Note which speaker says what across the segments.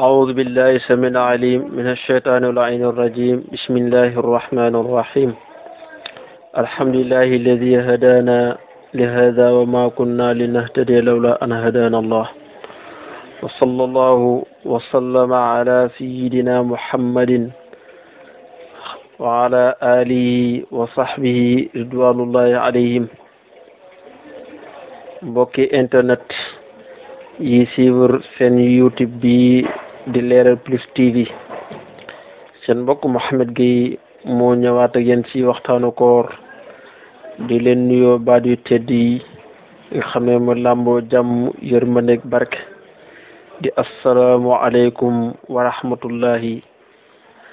Speaker 1: أعوذ بالله السميع العليم من الشيطان اللعين الرجيم بسم الله الرحمن الرحيم الحمد لله الذي هدانا لهذا وما كنا لنهتدي لولا أن هدانا الله وصلى الله وسلم على سيدنا محمد وعلى آله وصحبه رضوان الله عليهم mbokki internet yi suivre seen YouTube bi di Leral Plus TV seen mbokk Mouhamed Gueye moo ñëwaat ak yéen ci waxtaanu koor di leen nuyoo baat yu tedd yi nga xam ne mu làmboo jàmm yërmande ak barke di assalaamu aleykum wa rahmatullahi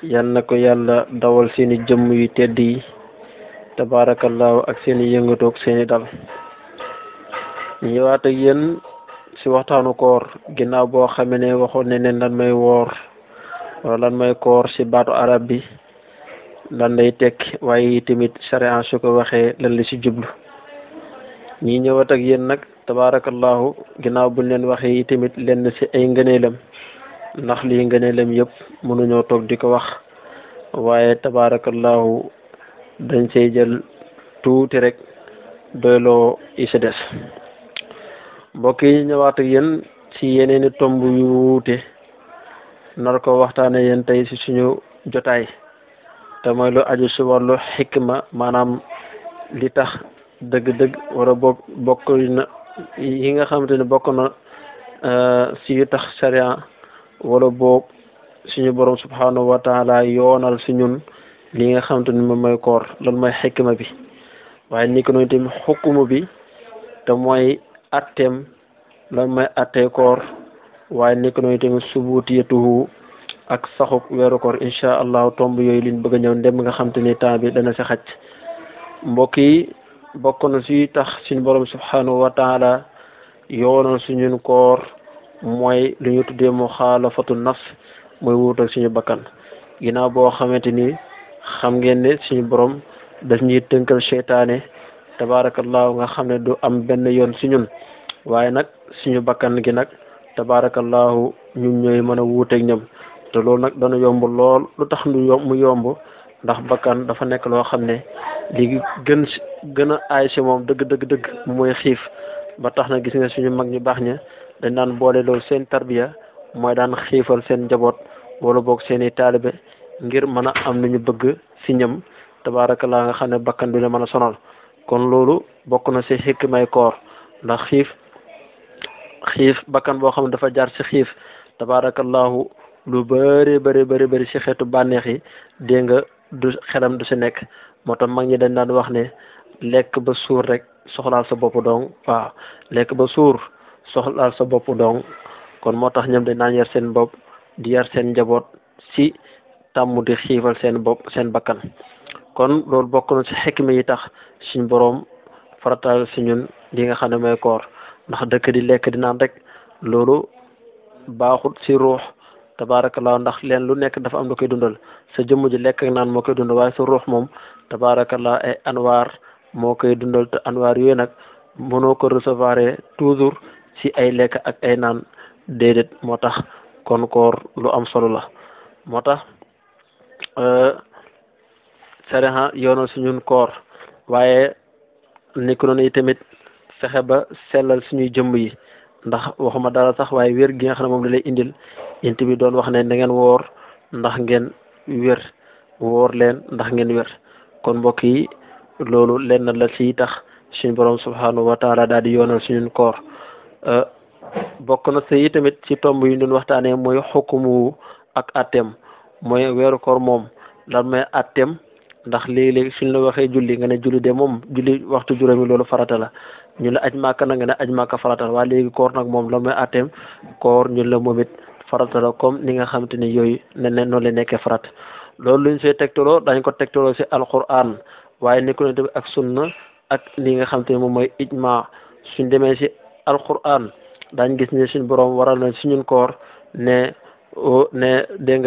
Speaker 1: yal na ko yàlla dawal seeni jëmm yu tedd yi tabarakallahu ak seeni yëngatoog seeni dal ñëwaat ak yéen ci waxtaanu koor ginnaaw boo xamee ne waxoon ne lan may woor wala lan may koor ci baatu arab bi lan lay tekk waaye tamit sharia su ko waxee lan la ci jublu ñi ñëwaat ak yéen nag tabarakallahu ginnaaw buñ leen waxee tamit lenn ci ay ngëneelam ndax lii ngëneelam yëpp mënuñoo toog di ko wax waaye tabarakallahu dañ cey jël tuuti rek doyloo yi ci des mbokk yi ñëwaat ak yéen ci yeneeni tomb yu wuute nar ko waxtaane yéen tey ci suñu jotaay te mooy lu aju ci wàllu xikma maanaam li tax dëgg-dëgg wala bokk na yi nga xamante ne bokk na ci yu tax sharia wala boog suñu borom subhanahu wa taala yoonal ci ñun li nga xamante ne moom mooy koor loolu mooy xikma bi waaye ni ko noonu tamit xukumu bi te mooy atteem lan mooy attee koor waaye nekk noonu tamit subutiyatuhu ak saxuk weeru koor incha allahu tomb yooyu liñ bëgg a ñëw ndem nga xam te ni temps bi dana si xaj mbokk yi bokk na si tax suñu borom subhanahu wa taala yoonal suñun koor mooy lu ñu tuddee muxaalafatu nafs mooy wuutal suñu bakkan ginnaaw boo xamante ni xam ngeen ne suñu borom daf ñuy tënkal seytaane tabarakallahu nga xam ne du am benn yoon si ñun waaye nag suñu bakkan gi nag tabarakallahu ñun ñooy mën a wuuteeg ñoom te loolu nag dana yomb lool lu tax mu yomb ndax bakkan dafa nekk loo xam ne léegi gën a aay si moom dëgg mooy xiif ba tax na gis nga suñu mag ñu baax ña dañ daan boole loolu seen tarbiya mooy daan xiifal seen njaboot wala boog seeni taalibe ngir mën a am lu ñu bëgg si ñam tabarakallahu nga xam ne bakkan du la mën a sonal kon loolu bokk na ci xikmay koor ndax xiif bakkan boo xam ne dafa jaar ci xiif tabarakallahu lu bëri ci xeetu bànneex yi dégg nga du xelam du ci nekk moo tax mag ñi dañ daan wax ne lekk ba suur rek soxlaal sa bopp dong waaw lekk ba suur soxlaal sa bopp dong kon moo tax ñoom dañ naan yar seen bopp di yar seen njaboot ci tàmm di xiifal seen bopp seen bakkan kon loolu bokk na ci xikma yi tax suñ boroom farataal si ñun li nga xam ne mooy koor ndax dëkk di lekk di naan rek loolu baaxul ci ruux tabaarakallaa ndax leen lu nekk dafa am lu koy dundal sa jëmm ji lekk ak naan moo koy dundal waaye sa ruux moom tabaarakallaa ay anwaar moo koy dundal te anwaar yooyu nag mënoo ko recevoir toujours ci ay lekk ak ay naan déedéet moo tax kon koor lu am solo la moo tax sariha yoonal si ñun koor waaye ni ko noonu tamit fexe ba sellal suñuy jëmm yi ndax waxuma dara sax waaye wér gi nga xam ne moom la lay indil int bi doon wax ne na ngeen woor ndax ngeen wér woor leen ndax ngeen wér kon mbokk yi loolu lenn la ci tax suñu borom subhanahu wa taala daal di yoonal suñu koor bokk na ci tamit ci tomb yi ñu waxtaanee mooy xukumu ak atteem mooy weeru koor moom lan mooy atteem ndax léegi-léegi suñ la waxee julli nga ne julli de moom julli waxtu juróomi loolu farata la ñu la aj màkka na nga ne aj màkka farata la waaye léegi koor nag moom la mooy atteem koor ñun la moom it farata la comme ni nga xamante ni yooyu ne noonu la nekkee farata loolu luñ see tegtaloo dañ ko tegtaloo si alquran waaye nekku ne tamit ak sunna ak li nga xamante ne moom mooy ijma suñ demee si alquran daañ gis ne suñ borom waral na si ñun koor ne dégg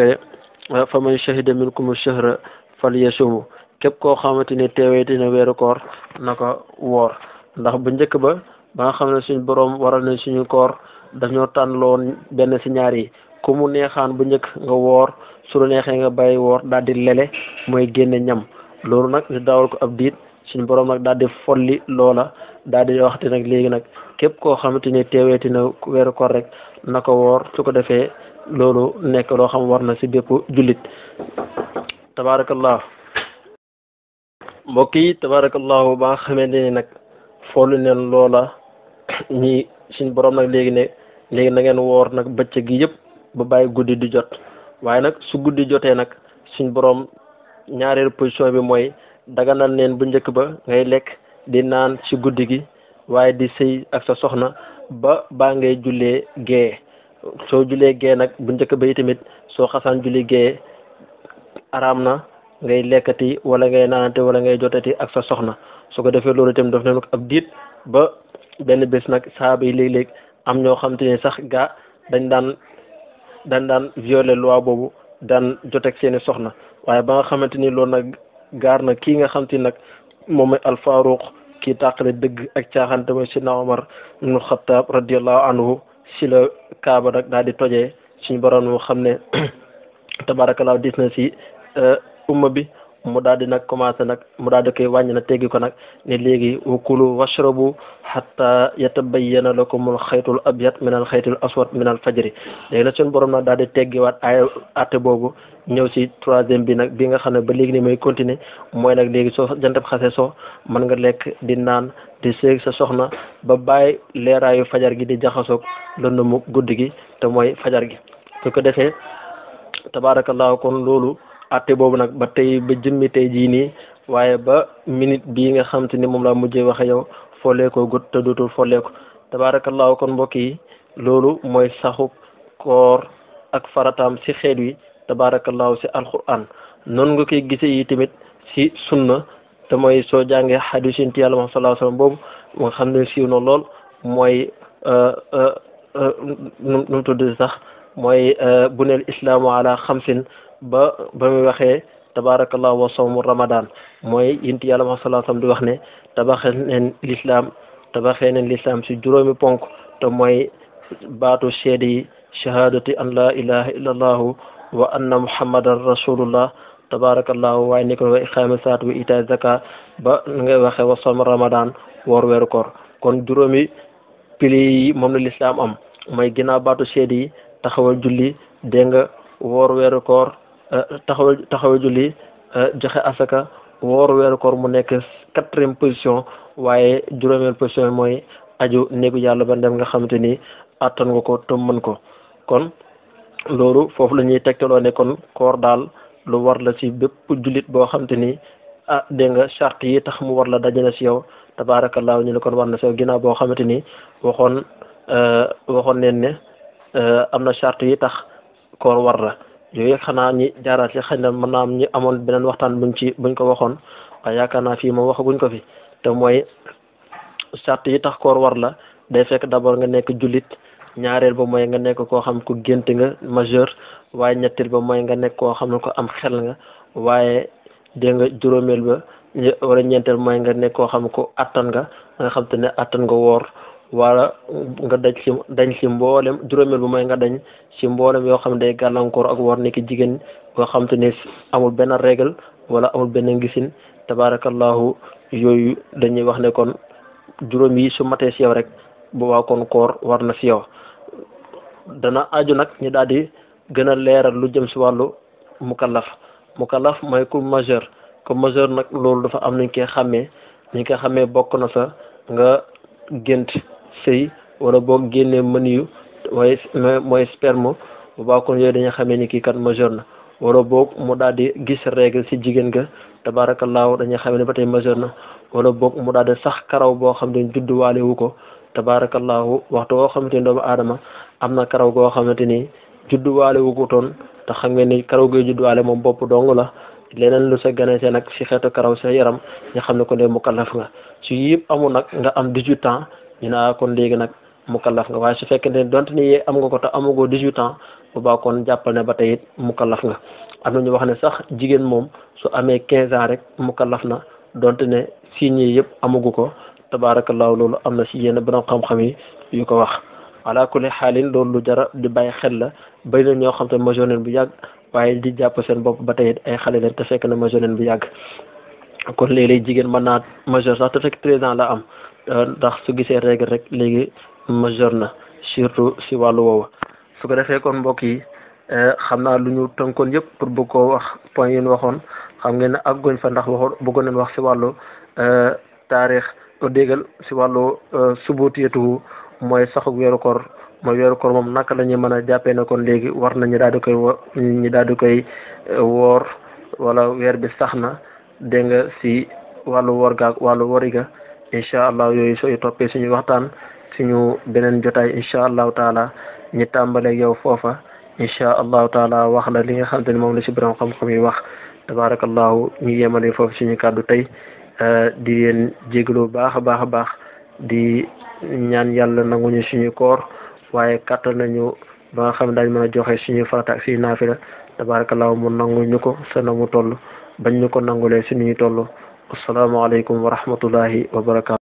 Speaker 1: nga fa man shahida minkum shahra falyasum képp koo xamante ne teeweeti na weeru koor na ko woor ndax bu njëkk ba nga xam ne suñu borom waral na suñu koor dañoo tànn loon benn si ñaar yi ku mu neexaan bu njëkk nga woor su la neexee nga bàyyi woor daal di lele mooy génne ñam loolu nag ñu daawal ko ab diit suñu borom nag daal di folli loola daal di waxte nag léegi nag képp koo xamante ni teeweeti na weeru koor rek na ko woor su ko defee loolu nekk loo xam war na si bépp jullit tabarakallah mbokk yi tabarakallahu ba nga xamante ni nag folli neen loola ñi suñu borom nag léegi na ngeen woor nag bëccëg gi yëpp ba bàyyi guddi di jot waaye nag su guddi jotee nag suñu borom ñaareelu position bi mooy daganal neen bu njëkk ba ngay lekk di naan ci guddi gi waaye di sëy ak sa soxna ba ngay jullee gee soo jullee gee nag bu njëkk ba itamit soo xasaan julli gee araam na ngay lekkati wala ngay naanate wala ngay jotati ak sa soxna su ko defee loolu itam daf leen ko ab diit ba benn bés nag saaba yi léeg-léeg am ñoo xam te ne sax gaa dañ daan violer loi boobu daan joteeg seeni soxna waaye ba nga xamante ni loolu nag gaar na kii nga xam te nag moom mooy alfaruq kii tàqale dëgg ak caaxaan te mooy sidna Omar ibnu Xattaab radiallahu anhu si la kaaba nag daal di tojee suñu borom moo xam ne tabarakallah dis na si umma bi mu daal di nag commencé nag mu daal di koy wàññi na teggi ko nag ne léegi wakulu washrabu hatta yatabayyana lakumul xaytul abyad min al xaytul aswad min al fajri léegi nag suñu borom nag daal di teggiwaat ay atte boobu ñëw si troisième bi nag bi nga xam ne ba léegi ni may continuer mooy nag léegi soo jantab xase soo mën nga lekk di naan di seeg sa soxna ba bàyyi leeraayu fajar gi di jaxasoog lëndëmu guddi gi te mooy fajar gi su ko defee tabarakallahu kon loolu atte boobu nag ba tey ba jëmmi tey jii nii waaye ba minute bii nga xam te ni moom laa mujjee waxe yow follee ko gut te dootul follee ko tabarakallahu kon mbokk yi loolu mooy saxu koor ak farataam si xeet wi tabarakallahu si alquran noonu nga koy gisee yi tamit si sunna te mooy soo jàngee xadiis yonent Yàlla Muhammad sallallahu alayhi wasallam boobu nga xam ne siiw na lool mooy nu mu tudd sax mooy buneel islaamu ala xamsin ba muy waxee tabarakallahu wa sawmu ramadan mooy yonent Yàlla Muhammad sallallahu alayhi wasallam di wax ne tabaxee neen l'islam si juróomi ponk te mooy baatu seede yi shahadati an la ilaha illa allahu wa anna muhammadan rasulullah tabarakallahu waaye ni ko wa iqaami salaat wa itaay zaka ba ngay waxee wa sawmu ramadan woor weeru koor kon juróomi pili yi moom la l'islam am mooy ginnaaw baatu seede yi taxawal julli dégg nga woor weeru koor taxawal julli joxe asaka woor weeru koor mu nekk 4e position waaye juróomeel position mooy aju néegu yàlla ba dem nga xamante ni attan nga ko te mën ko kon loolu foofu la ñuy tegtaloo ne kon koor daal lu war la ci bépp jullit boo xamante ni dégg nga charte yi tax mu war la dajana ci yow tabaarakallaahu ñu ne kon war na ci yow ginnaaw boo xamante ni waxoon neen ne am na charte yi tax koor war la yooyu xanaa ñi jaaraat ci xëy na mën naa am ñi amoon beneen waxtaan buñ ko waxoon waaye yaakaar naa fii moom waxaguñ ko fi te mooy charte yi tax koor war la day fekk d'abord nga nekk jullit ñaareel ba mooy nga nekk koo xam ku gént nga majeur waaye ñetteel ba mooy nga nekk koo xam ne ko am xel nga waaye dégg nga juróomeel ba wala ñeenteel mooy nga nekk koo xam ko attan nga xam te ne attan nga woor wala nga dañ ci mboolem juróomeel ba mooy nga dañ ci mboolem yoo xam ne day gàllankoor ak woor nekk jigéen koo xam te ne amul benn règle wala amul benn ngisin tabarakallahu yooyu dañuy wax ne kon juróom yi su matee ci yow rek boobaa kon koor war na ci yow dana aju nag ñu daal di gën a leeral lu jëm ci wàllu mukallaf mooy ku majeur nag loolu dafa am nañ koy xàmmee bokk na sa nga gént sëy wala boo génnee mëniyu mooy sperme boobaa kon yooyu dañuy xamee ni kii kat majeur na wala boog mu daal di gis règle ci jigéen ga tabaarakallaahu dañuy xamee ne ba tey majeur na wala boog mu daal di sax karaw boo xam ne judduwaale wu ko tabaarakallaahu waxtu woo xamante ni doomu aadama am na karaw goo xamante ni judduwaale wu ko toon te xam nga ni karaw goy judduwaale moom bopp dong la leneen lu sa ganese nag ci xeetu karaw sa yaram nga xam ne ko ne mukallaf nga su yëpp amul nag nga am 18 ans ñu ne kon léegi nag mukallaf nga waaye su fekkee ne donte ni am nga ko te amagoo 18 ans boobaa kon jàppal ne ba tey it mukallaf nga am na ñu wax ne sax jigéen moom su amee 15 ans rek mukallaf na donte ne signes yi yëpp amagu ko tabaarakallaahu loolu am na ci yenn borom xam-xam yi yu ko wax ala kulli xaalin loolu lu jara di bàyyi xel la bay na ñoo xam te majeur leen bu yàgg waaye di jàpp seen bopp ba tey ay xale leen te fekk na majeur leen bu yàgg kon léeg-léeg jigéen mën naa majeur sax te fekk 13 ans la am ndax su gisee règle rek léegi majeur na surtout si wàllu woowu su ko defee kon mbokk yi xam naa lu ñu tënkoon yëpp pour bëgg koo wax point yi ñu waxoon xam ngeen ne àgguñ fa ndax waxoon bëggoon nañ wax si wàllu taarix déggal si wàllu subutiyatu mooy saxu weeru koor mooy weeru koor moom naka la ñuy mën a jàppee ne kon léegi war nañu daal di koy ñu daal di koy woor wala weer bi sax na dégg nga si wàllu woor gaag wàllu woriga incha allah yooyu sooy toppee suñu waxtaan suñu beneen jotaay incha allahu taala ñu tàmbaleeg yow foofa incha allahu taala wax la li nga xam te ne moom la si borom xam-xam yi wax tabarakallahu ñu yemale foofu suñu kàddu tey di leen jégalu baax a baax a baax di ñaan yàlla nanguñu suñu koor waaye kàttal nañu ba nga xam ne daañu mën a joxe suñu farata ak suñu naafila tabarakallahu mu nanguñu ko sa na mu toll bañ ñu ko nangulee si ni ñu toll asalaamaaleykum wa rahmatullahi wa barakaatu